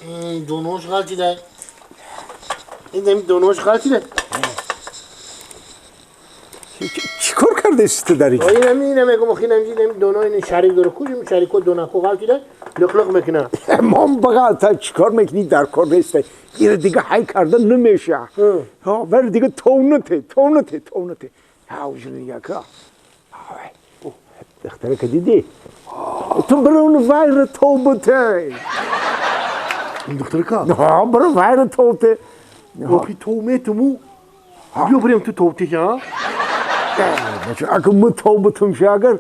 Донош ғалтида. Ин донош ғалтида. Чикор кардеси ту дар инҷо? Инам мегум, охи инам доно ин шарик дора, куҷо шарико донако ғалтида, лиқ-лиқ мекуна. Мон бағалта чикор мекунӣ, дар кор неста. Ира дига ҳай карда намеша. Ҳа, вар дига товнате, товнате, товнате. Ҳа, уже яка. Духтарака дидӣ? Ту бирон вайра тов бите. Ин духтарака? Ҳа, бирон вайра тов те. Охи тов метуму. Биё бирем ту тов те, ҳа? Агар мо тов битум ша, агар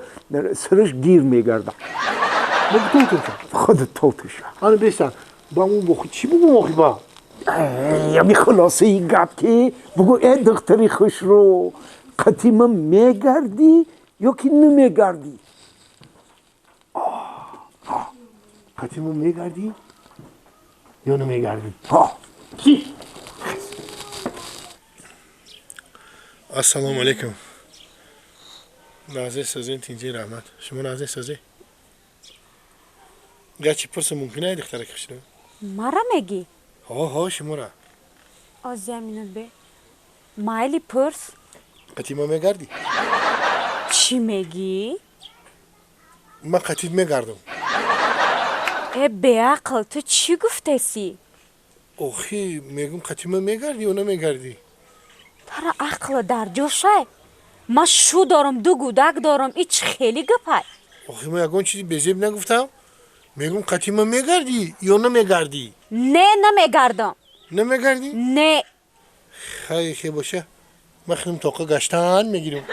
сараш гир мегардам. Мо тов тум. Худ тов туша. Ана беста. Ба мо бохи чӣ бугум охи ба? Ями хулосаи гап ки бугу э духтари хушрӯ, қати ман мегардӣ ё ки намегардӣ? Қати ман мегардӣ ё намегардӣ? Ҳа. Ки? Ассалому алайкум. Нағзе созен, тинҷи, раҳмат. Шумо нағзе созе? Гачи пурсам мумкин ай духтараки хушрӯ? Мара мегӣ? Ҳо, ҳо, шумора. Ози минут бе. Майли, пурс. Қати ма мегардӣ? Чӣ мегӣ? Ман қатит мегардам. Э, беақл, ту чӣ гуфтесӣ? Охи, мегум қати ма мегардӣ ё намегардӣ? Тара ақла дар ҷошай. Ман шу дорам, ду гӯдак дорам, и чӣ хеле гапай? Охи, ман ягон чизи безеб нагуфтам. Мегум қати ма мегардӣ ё намегардӣ? Не, намегардам. Намегардӣ? Не. Хай, хе боша. Ман худам тоқа гаштан мегирам.